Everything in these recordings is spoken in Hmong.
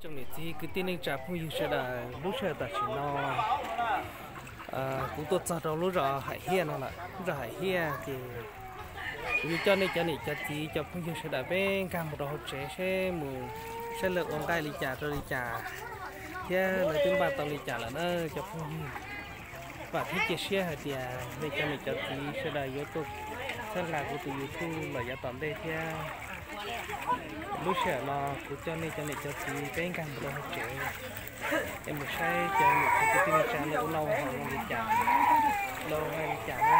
Tsoom niam txiv kwv tij neej tsa phooj ywg sawv daws, lub sij hawm tam sim no kuv tuaj txog rau lub zos Hais Hiaj no lawm. Lub zos Hais Hiaj ces kuv yuav coj nej cov niam cov txiv cov phooj ywg sawv daws peb nkag mus rau hauv tsev seb mus, seb lawv ua nqaij li cas rau li cas thiab lawv twb npaj tau li cas lawm na cov phooj ywg. Vam thiab cia siab hais tias nej cov niam cov txiv sawv daws yuav tuaj txhawb nqa kuv tus YouTube los yav tom ntej thiab. Lub sij hawm no kuv coj nej cov niam cov txiv peb nkag mus rau hauv tsev es mus saib cov niam txiv kwv tij neej tsa lawv ua noj ua haus zoo li cas, lawv ua nqaij li cas na.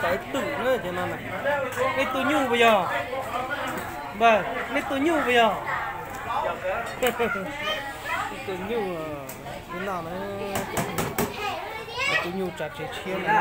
Tawv twm na ces no, nej tus nyuj puas yog? Npawg, nej tus nyuj puas yog? Tus nyuj, tus no na, tus nyuj tsav tsev tshiab na.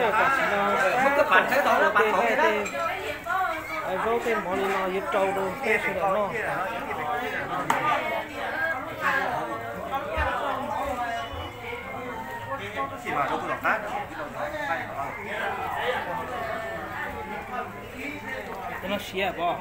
Tam sim no, tej zaub tej mov li no yuav rau rau peb sawv daws noj. Cov no siav pom.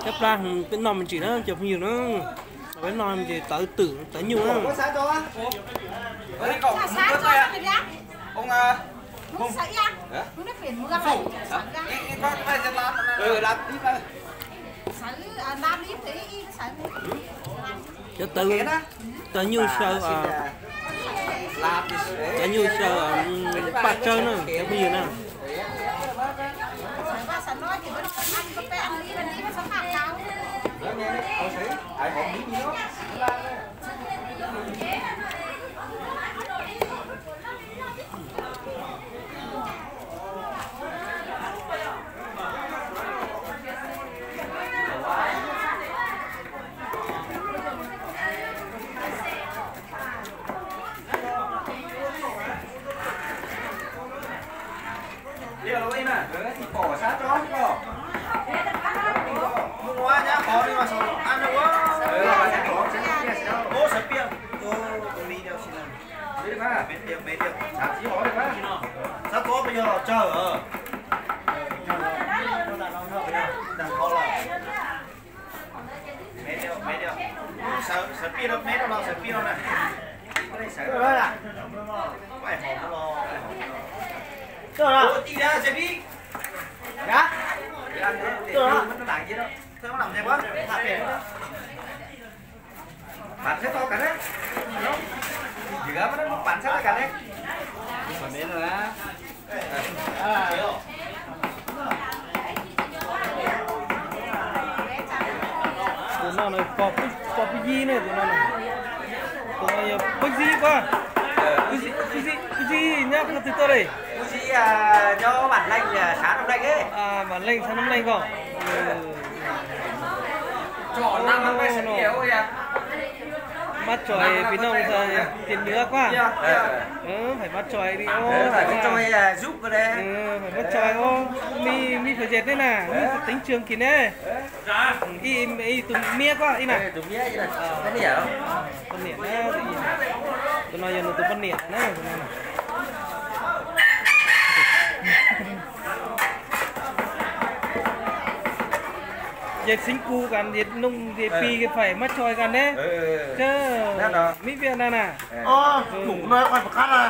Cov plag peb noj me ntsis na cov phooj ywg na. Peb noj me ntsis tawv twm tawv nyuj na. Cov tawv, tawv nyuj xyaw, tawv nyuj xyaw paj tsawb na cov phooj ywg na. Tus no pog Pub Yib ne, tus no, tus no yog Pub Yib pab, Pub Yib nyob qhov twg tuaj li? Pub Yib nyob Vam Leej, Vam Leej, xav Vam Leej ko. Mab Tsuas pis no tias nws kuaj, phải Mab Tsuas li, phải Mab Tsuas os, mi, mi phật dệt ne na, mi tính trường kì ne. Ib tus miab kuaj ib na. Poj niam, tus no yog nws tus poj niam na. Yog xeeb ku kas, yog nug yog pis yog fais mab choi kas ne. Koj mib viaj na na. Tus no quaj pov qab na.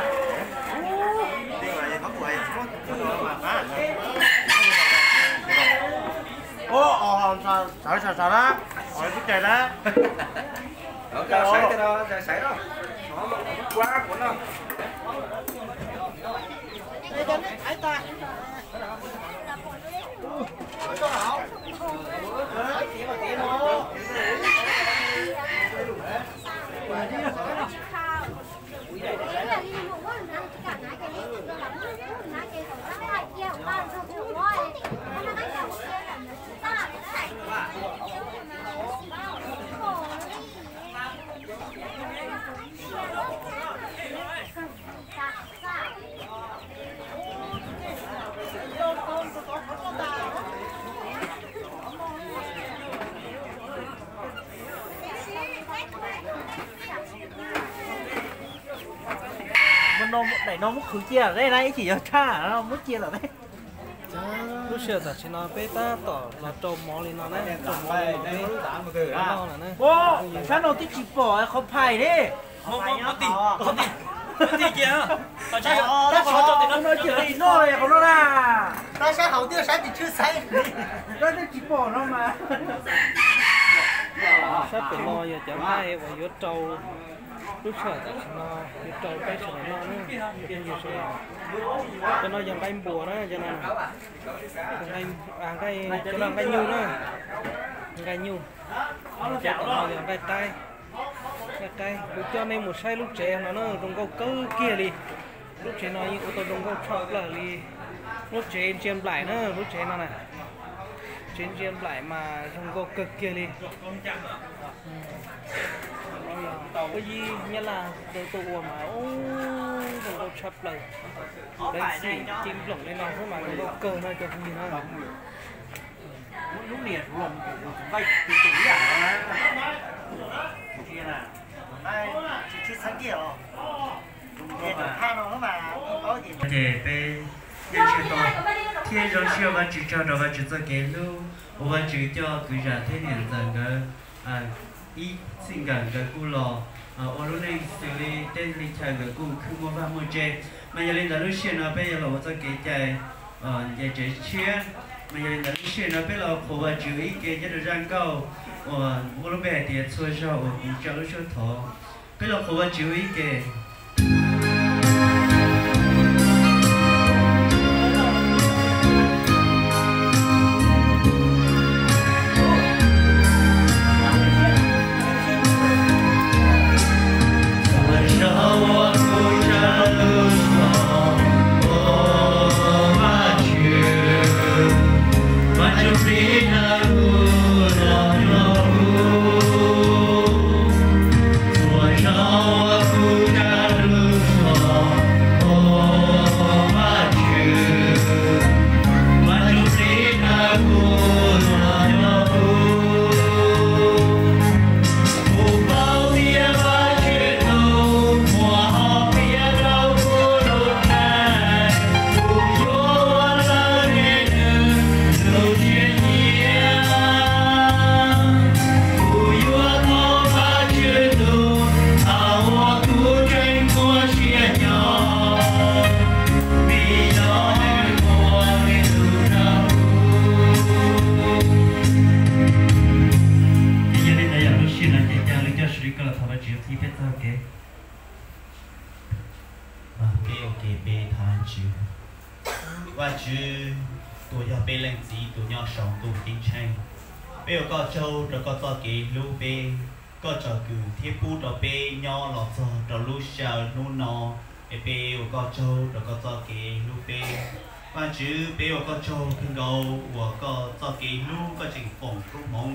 Sawv sawv sawv na, lub cai na. Daim no muab qhwv cia lawm na, ib chim yog tshaj muab cia lawm ne. Lub sij hawm tam sim no peb tab tom los rau mov li no na, rau mov li no peb noj lawm na. Sab no twb tsis pom qhov phais ne. Tab sis no ces tsis noj li qhov no na. Tab sab hauv tiaj sab tsis tshwj xeeb, tab twb tsis pom no mas. Sab pem no yog cov nqaij uas yuav rau lub sij hawm tam sim no yuav rau peb sawv daws noj na. Cov no yog nqaij npuas na, cov no, nqaij, cov no nqaij nyuj na, nqaij nyuj. Cov tom no yog nqaij qaib, nqaij qaib. Kuv coj nej mus saib lub tsev no na, zoo nkauj kawg kiag li. Lub tsev no yeej ua tau zoo nkauj tshaj plaws li. Lub tsev ntsia nplaim na, lub tsev no na. Tsev ntsia nplaim mas zoo nkauj kawg kiag li. Pub yib Nyab Laj lawv tuaj ua mas zoo nkauj tshaj plaws. Lawv xim ci nploom li no xwb mas zoo nkauj kawg no cov phooj ywg na. Ces peb yeej tsis tau thiab zoo siab ua Vajtswv tsaug rau Vajtswv txoj kev hlub uas Vajtswv coj kwv zam thiab niam ntxawm nkawd ib txhij nkawm nkawd kuj los ua lub neej xws li tej li chaw nkawd kuj khwb muaj vaj muaj tse. Mas yog li ntawd lub sij hawm no peb yuav los ua txoj kev cai nce tsev tshiab. Mas yog li ntawd lub sij hawm no peb los qhuas Vajtswv ib ke nyob rau zaj nkauj uas muaj lub npe hais tias txhua zaug uas kuv tsa lub suab thov. Peb los qhuas Vajtswv ib ke. Ces yog li ntawd yog lub sij hawm no ces cia li coj sawv daws los thov Vajtswv qhia peb txoj kev. Peb ua ke peb thov Vajtswv. Vajtswv, tus yog peb Leej Txiv tus nyob saum ntuj ceeb tsheej, peb ua koj tsaug rau koj txoj kev hlub peb. Koj tsom kwm thiab pub rau peb nyob los txog rau lub sij hawm hnub no, es peb ua koj tsaug rau koj txoj kev hlub peb. Vajtswv, peb ua koj tsaug kawg nkaus uas koj txoj kev hlub koj tseem foom koob hmoov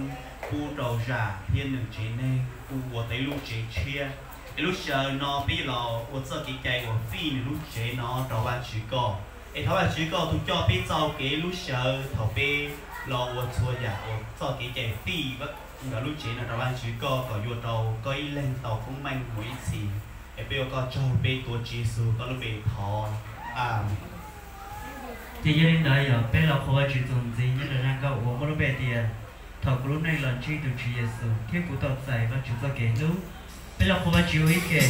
pub rau Zam thiab nws tsev neeg kuj ua tau ib lub tsev tshiab. Es lub sij hawm no peb los ua txoj kev cai uas fij nws lub tsev no rau Vajtswv koj. Es thov Vajtswv koj tus coj peb txoj kev lub sij hawm thaum peb los ua txhua yam uas txoj kev cai fij nkawd lub tsev no rau Vajtswv koj kom yuav rau koj ib leeg tau koob meej mus ib txhis. Es peb ua koj tsaug, peb tuav Tswv Yexus koj lub npe thov. Amees. Ces yog li ntawd yog peb los qhuas Vajtswv txuas ntxiv nyob rau zaj nkauj uas muaj lub npe tias Thaum kuv lub neej los ntsib tus Tswv Yexus thiab kuv tau txais Vajtswv txoj kev hlub. Peb los qhuas Vajtswv ua ib ke.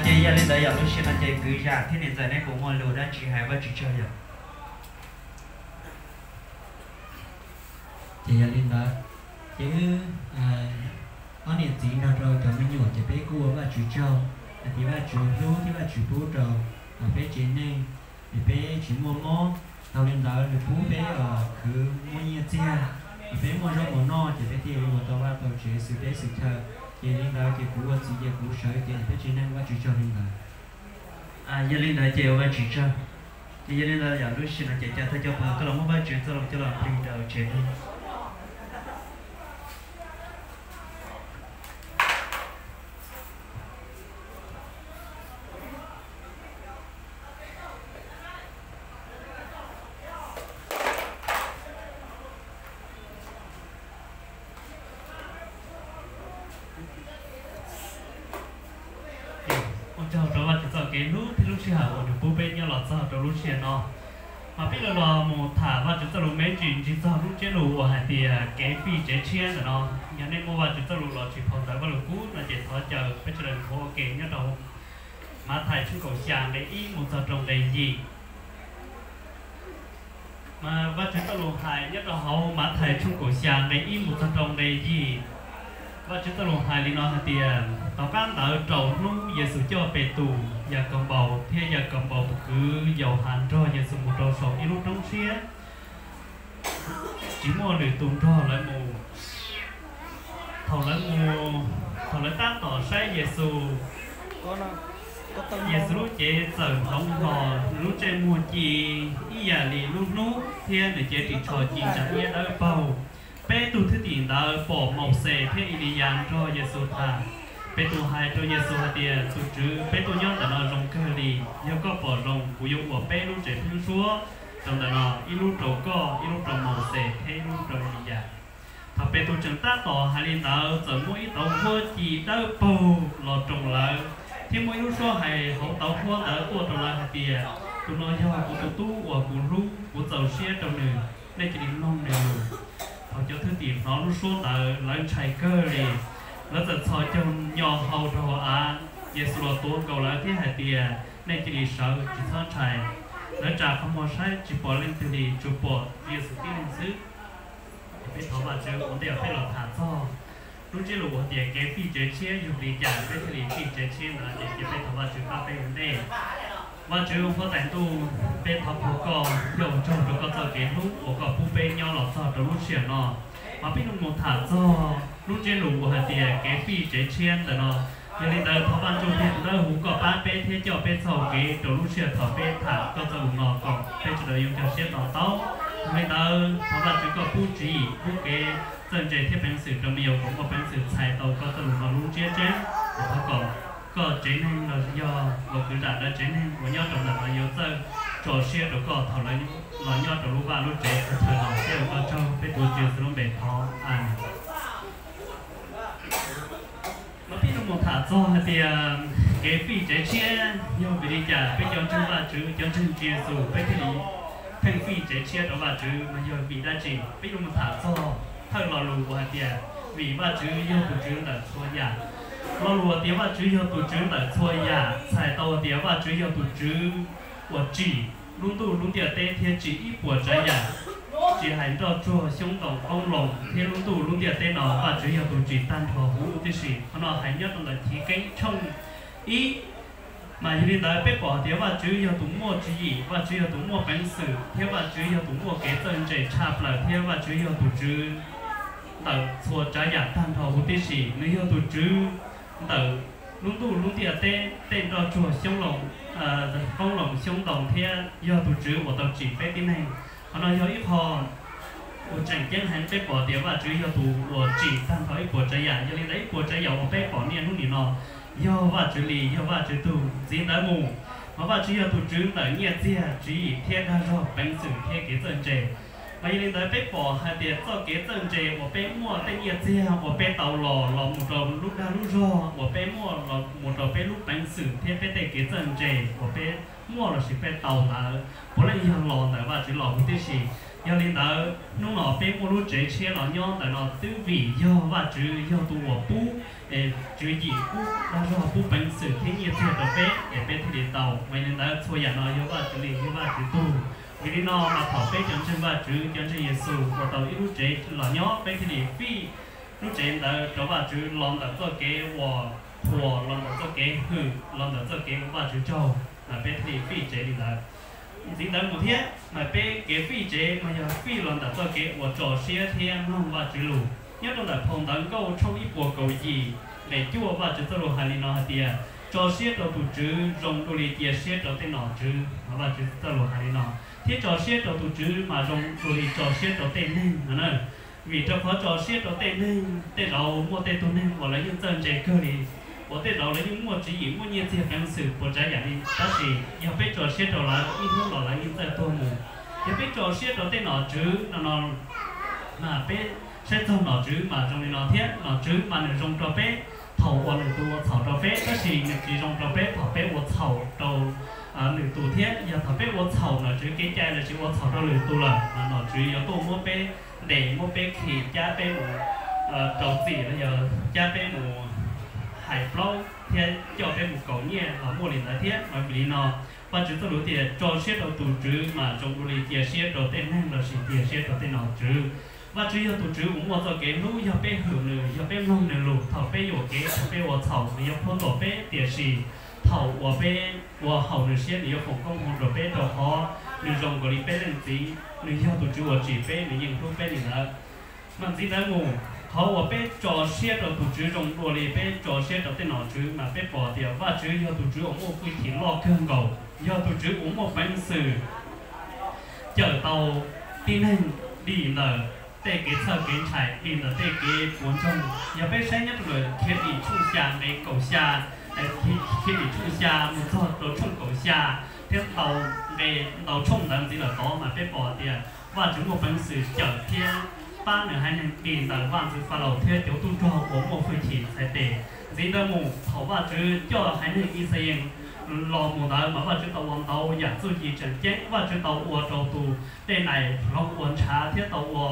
Ces yog li ntawd yog lub sij hawm no ces kwv Zam thiab niam ntxawm neb puas muaj lus dab tsi hais Vajtswv tsaug yom? Ces yog li ntawd, ces wb ob niam txiv nrog rau cov me nyuam ces peb kuj ua Vajtswv tsaug hais tias Vajtswv hlub thiab Vajtswv pub rau peb tsev neeg, es peb tsis muaj mob. Dhau li ntawd nws pub peb khwv muaj nyiaj txiag, peb muaj zaub mov noj ces peb thiaj li ua tau vaj tau tsev xwm teb xwm chaw. Ces li ntawd ces kuv ua txiv ces kuv sawv ces peb tsev neeg Vajtswv tsaug li ntawd. Yog li ntawd ces ua Vajtswv tsaug. Ces yog li ntawd yog lub sij hawm no ces cas thawj coj phooj ywg koj los muab Vajtswv txoj lus coj los plig rau tsev neeg. Ua tsaug rau Vajtswv txoj kev hlub thiab lub sij hawm uas nws pub peb nyob los txog rau lub sij hawm no. Mas peb los los mus tham Vajtswv txoj lus me ntsis ntsig txog lub ntsiab lus uas hais tias kev fij tsev tshiab ntawm no. Yog nej muaj Vajtswv txoj lus los tsis phau ntawv Vajluskub no ces thov caw peb sawv daws nthuav ua ke nyob rau Mathais tshooj kaum xya nqe ib mus txog rau nqe yim. Mas Vajtswv txoj lus hais nyob rau hauv Mathais tshooj kaum xya nqe ib mus txog rau nqe yim. Vajtswv txoj lus hais li no hais tias, tom qab ntawd rau hnub Yexus coj Petus, Yakaunpaus thiab Yakaunpaus tus kwv Yauhas nrog Yexus mus rau saum ib lub roob siab, tsis muaj lwm tus nrog lawv mus. Thaum lawv mus, thaum lawv tab tom saib Yexus, Yexus lub cev txawm hloov hlo, nws lub ntsej muag ci ib yam li lub hnub thiab nws cev ris tsho ci ntsa iab dawb paug. Peb tug thwj tim ntawd pom Mauxes thiab Eliyas nrog Yexus tham. Petus hais rau Yexus hais tias, Tus Tswv, peb tuaj nyob ntawm no zoo kawg li. Yog koj pom zoo, kuv yuav ua peb lub tsev pheeb suab rau ntawm no, ib lub rau koj, ib lub rau Mauxes thiab ib lub rau Eliyas. Thaum Petus tseem tab tom hais li ntawd, txawm muaj ib tauv huab ci dawb paug los roos lawv, thiab muaj ib lub suab hais hauv tauv huab ntawd tuaj rau lawv hais tias, Tus no yog kuv tus tub uas kuv hlub, kuv txaus siab rau nws, nej cia li mloog nws lus. Thaum cov thwj tim hnov lub suab ntawd, lawv ntshai kawg li. Lawv txawm txhos caug nyo hau rau hauv av. Yexus los tuav nkaus lawv thiab hais tias, Nej cia li sawv, tsis txhob ntshai. Lawv tsa qhov muag saib tsis pom leej twg li, tsuas pom Yexus tib leeg xwb. Peb thov Vajtswv ua ntej uas peb los tham txog lub ntsiab lus uas tias kev fij tsev tshiab yog li cas peb thiaj li fij tsev tshiab ntawd ces cia peb thov Vajtswv pab peb ua ntej. Vajtswv huab tais ntuj, peb thov qhuas koj, yog ua tsaug rau koj txoj kev hlub uas koj pub peb nyob los txog rau lub sij hawm no. Mas peb yuav mus tham txog lub ntsiab lus uas hais tias kev fij tsev tshiab ntawm no. Yog li ntawd thov Vaj Ntsuj Plig tus dawb huv koj pab peb thiab coj peb txoj hau kev rau lub sij hawm thaum peb tham koj txoj lus no kom peb sawv daws yuav nkag siab to taub. Yog li ntawd thov Vajtswv koj pub tswv yim pub kev txawj ntse thiab peev xwm rau me nyuam kom muaj peev xwm txhais tau koj txoj lus no lub ntsiab tseeb. Thov kom koj tsev neeg los yog uas kwv zam lawv tsev neeg uas nyob rau ntawm no yuav txawj tso siab rau koj thaum lawv los nyob rau lub vaj lub tsev tag chaw no thiab ua koj tsaug peb tuav Tswv Yexus lub npe thov, Amees. Mas peb yuav mus tham txog hais tias Kev fij tsev tshiab yog vim li cas peb cov ntseeg Vajtswv, cov ntseeg Tswv Yexus peb thiaj li pheej fij tsev tshiab rau Vajtswv? Mas yog vim dab tsi? Peb yuav mus tham txog thawj lo lus uas hais tias vim Vajtswv yog tus Tswv ntawm txhua yam. Lo lus hais tias Vajtswv yog tus Tswv ntawm txhua yam txhais tau hais tias Vajtswv yog tus Tswv uas tsim lub ntuj lub ntiaj teb thiab tsim ib puas tsav yam, tsis hais nroj tsuag xyoob ntoo qoob loo thiab lub ntuj lub ntiaj teb no, Vajtswv yog tus tsim tag nrho huv tib si. Qhov no hais nyob rau ntawm Chiv Keeb tshooj ib. Mas yog li ntawd peb pom tias Vajtswv yog tus muaj tswv yim, Vajtswv yog tus muaj peev xwm, thiab Vajtswv yog tus muaj kev txawj ntse tshaj plaws, thiab Vajtswv yog tus Tswv ntawm txhua tsav yam tag nrho huv tib si. Nws yog tus Tswv ntawm lub ntuj lub ntiaj teb, tej nroj tsuag xyoob loo, qoob loo xyoob ntoo, thiab yog tus Tswv uas tau tsim peb tib neeg. Qhov no yog ib qho uas tseem ceeb heev, peb pom tias Vajtswv yog tus uas tsim tag nrho ib puas tsav yam. Yog li ntawd ib puas tsav yam uas peb pom niaj hnub nim no yog Vajtswv li, yog Vajtswv tug. Ntxiv ntawd mus, mas Vajtswv yog tus Tswv ntawm nyiaj txiag, tswv yim thiab dag zog, peev xwm thiab kev txawj ntse. Mas yog li ntawd peb pom hais tias txoj kev txawj ntse uas peb muaj, tej nyiaj txiag uas peb tau los, los mus rau lub dag lub zog uas peb muaj, los mus rau peb lub peev xwm thiab peb tej kev txawj ntse uas peb muaj lossis peb tau ntawd, puav leej yog los ntawm Vajtswv los huv tib si. Yog li ntawd hnub no peb muaj lub tsev tshiab los nyob ntawm no twb vim yog Vajtswv yog tus uas pub, es tswv yim pub dag zog, pub peev xwm thiab nyiaj txiag rau peb es peb thiaj li tau. Mas yog li ntawd txhua yam no yog Vajtswv li, yog Vajtswv tug. Vim li no mas thaum peb cov ntseeg Vajtswv, cov ntseeg Yexus uas tau ib lub tsev los nyob, peb thiaj li fij lub tsev ntawd rau Vajtswv los ntawm txoj kev uas qhuas, los ntawm txoj kev hwm, los ntawm txoj kev ua Vajtswv tsaug, mas peb thiaj li fij tsev li ntawd. Ntxiv ntawd mus thiab, mas peb kev fij tsev mas yog fij los ntawm txoj kev uas tso siab thiab mloog Vajtswv lus. Nyob rau ntawm phau Ntawv Nkauj tshooj ib puas kaum yim nqe cuaj, Vajtswv txoj lus hais li no hais tias, tso siab rau tus Tswv zoo dua li cia siab rau tej nom tswv. Mas Vajtswv txoj lus hais li no, thiab tso siab rau tus Tswv mas zoo dua li tso siab rau tej neeg no na. Vim rau qhov tso siab rau tej neeg, tej zaum muaj tej tug neeg uas lawv yeej txawj ntse kawg li, uas tej zaum lawv yeej muaj tswv yim, muaj nyiaj txiag, peev xwm puas tsav yam li, tab sis yog peb tso siab rau lawv, ib hnub los lawv yeej txawj tuag mus. Yog peb tso siab rau tej nom tswv no no, mas peb saib txog nom tswv mas zoo li no thiab. Nom tswv mas nws zoo rau peb thaum uas nws tus ua txhaum rau peb, tab sis nws tsis zoo rau peb thaum peb ua txhaum rau lwm tus thiab. Yog thaum peb ua txhaum nom tswv kev cai lossis ua txhaum rau lwm tus lawm, mas nom tswv yuav tuaj muab peb ntes, muab peb khi, cab peb mus rau txim los yog cab peb mus hais plaub thiab coj peb mus kaus nyiaj los muaj li ntawd thiab. Mas vim li no, Vajtswv txoj lus tias tso siab rau tus Tswv mas zoo dua li cia siab rau tej neeg lossis cia siab rau tej nom tswv. Vajtswv yog tus Tswv uas muaj txoj kev hlub, yog peb hwm nws, yog peb mloog nws lus, thaum peb yuam kev, thaum peb ua txhaum, nws yuav plhuav tuam peb, tiam sis thaum uas peb ua haum nws siab, nws yuav foom koob hmoov rau peb, rau qhov nws zoo nkaus li peb leej txiv, nws yog tus Tswv uas tsim peb, nws yeej hlub peb li ntawd. Mas ntxiv ntawd mus, qhov uas peb tso siab rau tus Tswv zoo dua li peb tso siab rau tej nom tswv, mas peb pom tias Vajtswv yog tus Tswv uas muaj hwj chim loj kawg nkaus, yog tus Tswv uas muaj peev xwm cawm tau tib neeg dim ntawm tej kev txhawj kev ntshai, dim ntawm tej kev puas ntsoog. Yog peb saib nyob rau ntawm Khiavdim tshooj xya nqe kaum xya, Khiavdim tshooj xya mus txog rau tshooj kaum xya, thiab ntau nqe, ntau tshooj ntawd ntxiv lawm tod, mas peb pom tias Vajtswv muaj peev xwm cawm thiab pab nws haiv neeg dim ntawm vaj ntxwv Falaus thiab cov tub rog uas muaj hwj chim txhais tes. Ntxiv ntawd mus, thaum Vajtswv coj haiv neeg Yixalayees los mus ntawd, mas Vajtswv tau ua ntau yam txuj ci tseem ceeb. Vajtswv tau ua rau tus dej Nais hloov ua ntshav thiab tau ua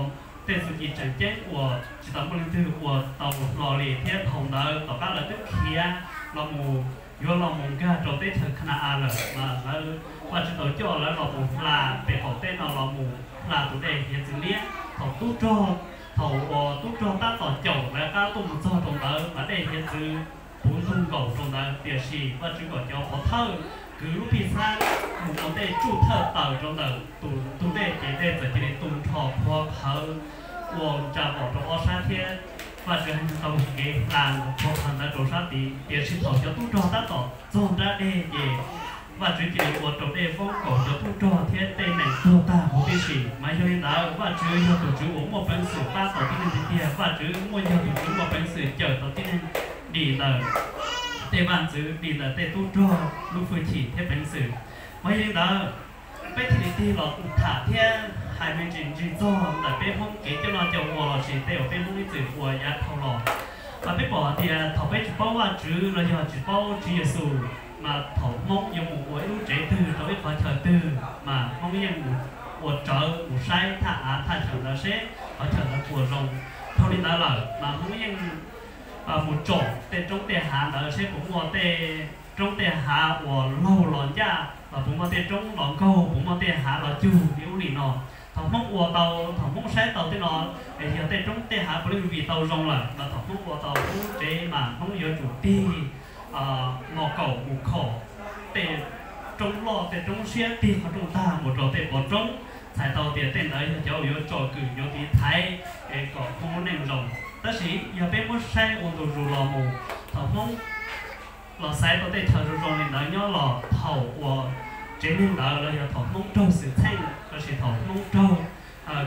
tej txuj ci tseem ceeb uas tsis tau muaj leej twg ua tau hlo li. Thiab thaum ntawd tom qab lawv twb khiav los mus, yuav los mus nkag rau teb chaws Khana-as lawm, mas lawv, Vajtswv tau coj lawv los mus hla pem qaum teb no, los mus hla tus dej hiav txwv liab. Thaum tub rog, thaum uas tub rog tab tom caum lawv qab tuaj mus txog rau ntawd, mas dej hiav txwv puv ntug nkaus rau ntawd, tiam sis Vajtswv kom cov pov thawj kwv lub phij xab mus ua ntej tsuj thawj taws rau ntawm tus ntug dej, ces dej txawm cia li tu nrho qhuav qhawv ua ntsa vos rau ob sab thiab Vajtswv haiv neeg tau kev hla qhuav qhawv ntawd rau sab tid. Tiam sis thaum cov tub rog tab tom txog nrab dej, ces Vajtswv cia li ua rau dej voob kaum cov tub rog thiab tej nees tuag tag huv tib si. Mas yog li ntawd, Vajtswv yog tus Tswv uas muaj peev xwm pab tau tib neeg tiag tiag. Vajtswv muaj, yog tus Tswv muaj peev xwm cawm tau tib neeg dim ntawm tej vaj ntxwv, dim ntawm tej tub rog lub hwj chim thiab peev xwm. Mas yog li ntawd, peb thiaj li tig los tham thiab hais me ntsis ntsis txog ntawm peb Hmoob kev coj noj coj ua lossis tej uas peb Hmoob ib txwm ua yav dhau los. Mas peb pom tias thaum peb tsis paub Vajtswv los yog tsis paub Tswv Yexus, mas thaum Hmoob yuav mus ua ib lub tsev twg rau ib qhov chaw twg mas Hmoob yeej mus ua tsawv mus saib thaj av thaj chaw ntawd seb qhov chaw ntawd puas zoo. Dhau li ntawd lawm mas Hmoob yeej mus tsom tej roob tej hav ntawd seb puas muaj tej roob tej hav uas laug los ncaj, los puas muaj tej roob los nkaug, puas muaj tej hav los cug li ub li no. Thaum Hmoob ua tau, thaum Hmoob saib tau tej no, yog tej roob tej hav puav leej vij tau zoo lawm, mas thaum Hmoob ua tau lub tsev mas Hmoob yuav tsum tig mos kaum mus khom tej roob loj tej roob siab, tig qhov rooj tag mus rau tej pov roob, txhais tau tias tej ntawd yog cov uas yuav tsom kwm yuav tiv thaiv es kom Hmoob lub neej zoo. Tab sis yog peb muab saib ua ntu zus los mus, thaum Hmoob los xaiv tau tej chaw zoo zoo li ntawd nyob los thaum uas tsev neeg ntawd los yog thaum Hmoob raug xwm txheej lossis thaum Hmoob raug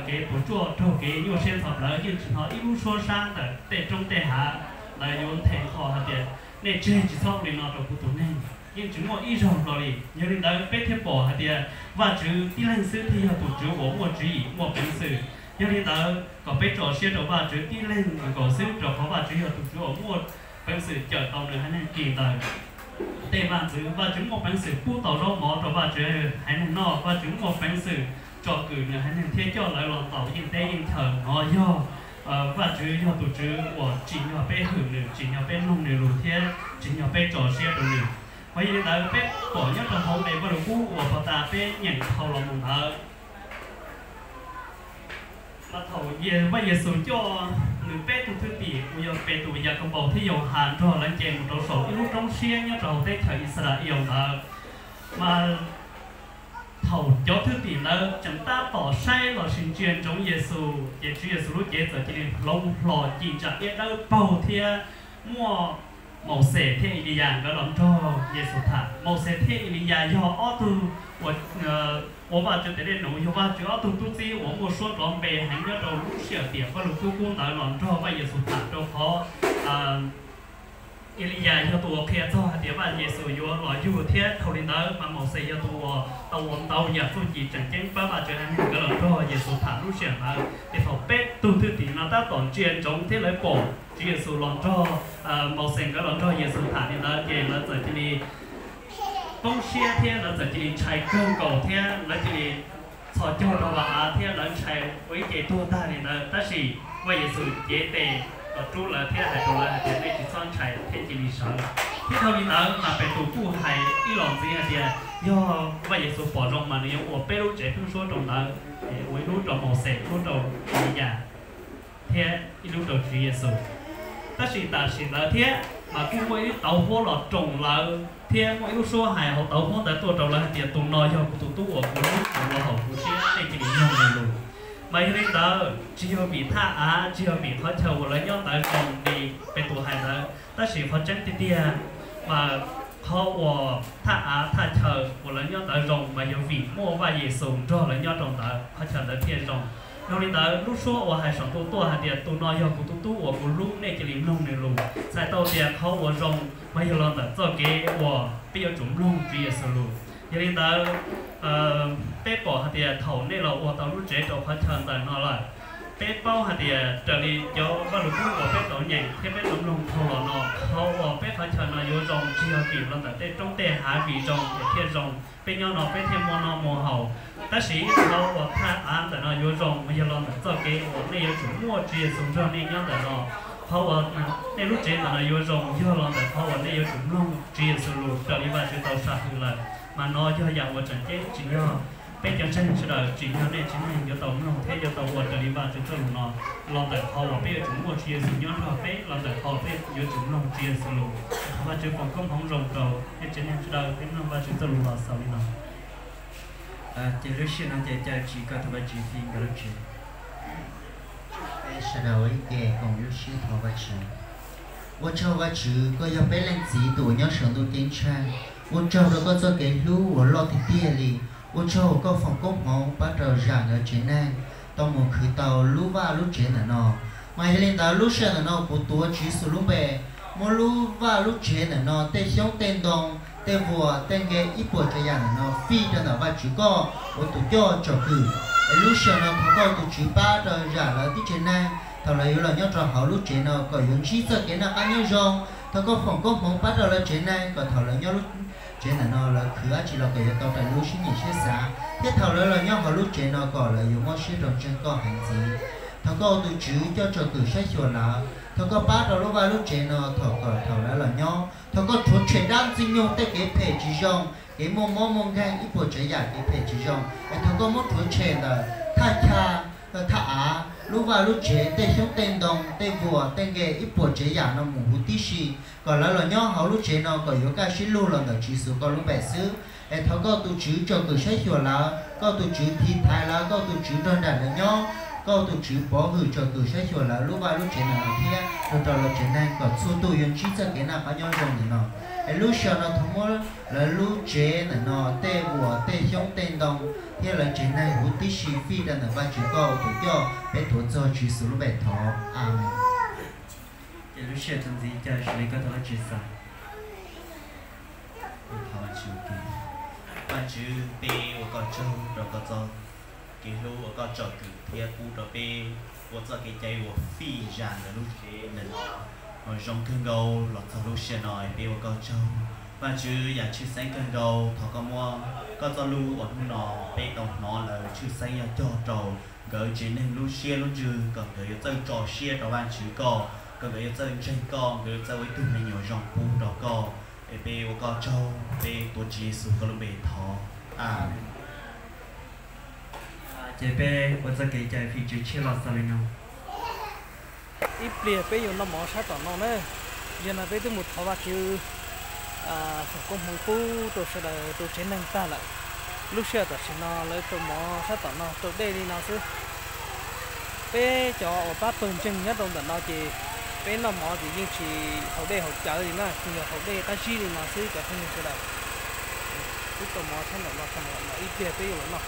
kev puas tsuaj, raug kev nyuaj siab ntxhov plawv, yeej tsis hnov ib lub suab sab ntawm tej roob tej hav ntawd yuav nthe nqho hais tias nej tseg tsis txhob ua li no rau kuv tus neeg. Yeej tsis muaj ib zaug hlo li. Yog li ntawd peb thiaj pom hais tias Vajtswv tib leeg xwb thiaj yog tus Tswv uas muaj tswv yim muaj peev xwm. Yog li ntawd kom peb tso siab rau Vajtswv tib leeg nkaus xwb, rau qhov Vajtswv yog tus Tswv uas muaj peev xwm cawm tau nws haiv neeg kis ntawm tej vaj ntxwv. Vajtswv muaj peev xwm pub tau zaub mov rau Vajtswv haiv neeg noj, Vajtswv muaj peev xwm tsom kwm nws haiv neeg thiab coj lawv los ntaus yeej teb yeej chaw. Nov yog Vajtswv yog tus Tswv uas tsim nyog peb hwm nws, tsim nyog peb mloog nws lus thiab tsim nyog peb tso siab rau nws. Mas yog li ntawd peb pom nyob rau hauv nqe Vajluskub uas puag ta peb nyeem dhau los mus ntawd, mas thaum Vaj Yexus coj nws peb tug thwj tim uas yog Petus, Yakaunpaus thiab Yauhas nrog lawv nce mus rau saum ib lub roob siab nyob rau hauv teb chaws Yixalayees ntawd, mas thaum cov thwj tim ntawd tseem tab tom saib lossis ntsia ntsoov Yexus, ces Tswv Yexus lub cev txawm cia li hloov hlo ci ntsa iab dawb paug thiab muaj Mauxes thiab Eliyas nkawd los nrog Yexus tham. Mauxes thiab Eliyas yog ob tug uas ua Vajtswv tes dej num, yog Vajtswv ob tug tub txib uas muaj suab nrov npe heev nyob rau lub sij hawm tiam Vajluskub kub ntawd los nrog Vaj Yexus tham, rau qhov Eliyas yog tus uas qhia txog hais tias Vaj Yexus yuav los yug thiab. Dhau li ntawd mas Mauxes yog tus uas tau ua ntau yam txuj ci tseem ceeb pab Vajtswv haiv neeg nkawd los nrog Yexus tham lub sij hawm ntawd. Ces thaum peb tug thwj tim no tab tom ntsia ntsoov thiab lawv pom Tswv Yexus los nrog, Mauxes nkawd los nrog Yexus tham li ntawd, ces lawv txawm cia li poob siab thiab lawv txawm cia li ntshai kawg nkaus thiab lawv cia li txhos caug rau vam av thiab lawv ntshai ua ib ce tuag tag li ntawd. Tab sis Vaj Yexus cev tes los rub lawv thiab hais rau lawv hais tias nej tsis txhob ntshai thiab cia li sawv. Thiab dhau li ntawd mas Petus kuj hais ib los ntxiv hais tias yog Vaj Yexus pom zoo mas nws yuav ua peb lub tsev pheeb suab rau ntawd, ua ib lub rau Mauxes, ib lub rau Eliyas thiab ib lub rau Tswv Yexus. Tab sis tam sim ntawd thiab mas kuj muaj ib lub tauv huab los roos lawv thiab muaj ib lub suab hais hauv tauv huab ntawd tuaj rau lawv hais tias tus no yog kuv tus tub uas kuv hlub uas los haum kuv siab, nej cia li mloog nws lus. Mas yog li ntawd tsis yog vim thaj av, tsis yog vim qhov chaw uas lawv nyob ntawd zoo li Petus hais ntawd, tab sis qhov tseeb tiag tiag mas qhov uas thaj av thaj chaw uas lawv nyob ntawd zoo mas yog vim muaj Vaj Yexus nrog lawv nyob rau ntawd qhov chaw ntawd thiaj zoo. Yog li ntawd lub suab uas hais saum ntuj tuaj hais tias tus no yog kuv tus tub uas kuv hlub, nej cia li mloog nws lus, txhais tau tias qhov uas zoo mas yog los ntawm txoj kev uas peb yuav tsum mloog Tswv Yexus lus. Yog li ntawd peb pom hais tias thaum nej los ua tau lub tsev rau qhov chaw ntawm no lawm, peb paub hais tias raws li cov Vaj Lug Kub uas peb tau nyeem thiab peb tau mloog dhau los no, qhov uas peb qhov chaw no yuav zoo tsis yog vim los ntawm tej roob tej hav vim zoo es thiaj zoo, peb nyob no peb thiaj muaj noj muaj haus. Tab sis qhov uas thaj av ntawm no yuav zoo mas yog los ntawm txoj kev uas nej yuav tsum muaj Tswv Yexus nrog nej nyob ntawm no. Qhov uas nej lub tsev ntawm no yuav zoo yog los ntawm qhov uas nej yuav tsum mloog Tswv Yexus lus raws li Vajtswv tau sam hwm lawm. Mas no yog yam uas tseem ceeb, tsim nyog peb cov ntseeg sawv daws, tsim nyog nej tsev neeg yuav tau mloog thiab yuav tau ua raws li Vajtswv txoj lus no, los ntawm qhov uas peb yuav tsum muaj Tswv Yexus nyob nrog peb, los ntawm qhov peb yuav tsum mloog Tswv Yexus lus. Thov Vajtswv foom koob hmoov zoo rau nej tsev neeg sawv daws, peb mloog Vajtswv txoj lus los xaus li no. Ces lub sij hawm no ces caw tsis kom thov Vajtswv fi nkawd lub tsev. Peb sawv daws ua ib ke koom lub siab thov Vajtswv. Ua tsaug Vajtswv, koj yog peb leej txiv tus uas nyob saum ntuj ceeb tsheej. Ua tsaug rau koj txoj kev hlub uas loj tiag tiag li. Ua tsaug koj foom koob hmoov pab rau zam lawv tsev neeg tau mus khwv tau lub vaj lub tsev ntawm no. Mas yog li ntawd lub sij hawm ntawm no kuv tuav Tswv Yexus lub npe, muab lub vaj lub tsev ntawm no tej xyoob tej ntoo, tej vuas tej nqe ib puas tsav yam ntawm no fij rau ntawm Vajtswv koj ua tus coj tsom kwm. Es lub sij hawm no thov koj tus Tswv pab rau zam lawv tib tsev neeg, thaum lawv yuav los nyob rau hauv lub tsev no kom yuav ntsib txoj kev noj qab nyob zoo. Thov koj foom koob hmoov pab rau lawv tsev neeg kom thaum lawv nyob lub tsev ntawm no lawv khwv dab tsi los kom yuav tau raws lub siab nyiam siab xav, thiab thaum lawv los nyob hauv lub tsev no kom lawv yuav muab siab rau ntseeg koj heev ntxiv. Thov koj tus Tswv coj tsom kwm saib xyuas lawv, thov koj pab rau lub vaj lub tsev no thaum kom thaum lawv los nyob, thov koj rhuav tshem dab ntxwg nyoog tej kev phem tsis zoo, kev muaj mob muaj nkeeg ib puas tsav yam kev phem tsis zoo, es thov koj muab rhuav tshem ntawm thaj chaw, thaj av, lub vaj lub tsev, tej xyoob tej ntoo, tej vuas tej nqe ib puas tsav yam no mus huv tib si, kom lawv los nyob hauv lub tsev no kom yuav kaj siab lug los ntawm Tswv Yexus koj lub npe xwb. Es thov koj tus Tswv tsom kwm saib xyuas lawv, koj tus Tswv tiv thaiv lawv, koj tus Tswv nrog nraim lawv nyob, koj tus Tswv pov hwm tsom kwm saib xyuas lawv lub vaj lub tsev ntawm no thiab rau rau lawv tsev neeg kom txhua tus yuav ntsib txoj kev noj qab nyob zoo ntawm no. Es lub sij hawm no thov muab lawv lub tsev ntawm no tej vuas tej xyoob tej ntoo thiab lawv tsev neeg huv tib si fij rau ntawm Vajtswv koj tus coj peb tuav txog Tswv Yexus lub npe thov, Amees. Ces lub sij hawm txuas ntxiv caw sawv daws koj thov Vajtswv xav. Thov Vajtswv, Vajtswv, peb ua koj tsaug rau koj txoj kev hlub uas koj tsom kwm thiab pub rau peb ua txoj kev cai uas fij zam ntawm lub tsev ntawm no uas zoo kawg nkaus los txog lub sij hawm no. Peb ua koj tsaug, Vajtswv, yam tshwj xeeb kawg nkaus thov koj muab koj txoj lus uas hnub no peb tau hnov lawm tshwj xeeb yog cog rau nkawd tsev neeg lub siab lub ntsws kom nkawd yuav txawj tso siab rau Vajtswv koj, kom nkawd yuav txawj ntseeg koj, nkawd yuav txawj ua ib tug me nyuam zoo pub rau koj. Es peb ua koj tsaug, peb tuav Tswv Yexus koj lub npe thov, Amees. Ces peb ua txoj kev cai fij Tswv Tshiab los txog li no. Ib pliag peb yuav noj mov sab tom no na. Yog no peb twb mus thov Vajtswv foom koob hmoov pub rau sawv daws rau tsev neeg tag lawm. Lub sij hawm tam sim no lawv rau mov sab tom no rau dej li no xwb. Peb cov uas pab pawg ntseeg nyob rau ntawm no ces peb noj mov ces yeej tsis haus dej haus cawv li na, tsuas yog haus dej qab zib li no xwb cov phooj ywg sawv daws. Twb rau mov sab ntawm no tag lawm, ib pliag peb yuav los noj.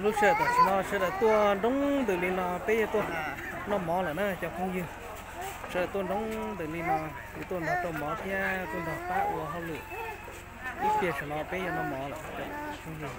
Lub sij hawm tam sim no sawv daws tuaj nroo ntws li no peb yuav tuaj noj mov lawm na cov phooj ywg. Sawv daws tuaj nroo ntws li no, yuav tuaj nrog rau mov thiab tuaj nrog pab ua hauj lwm. Ib pliag saum no peb yuav noj mov lawm cov phooj ywg.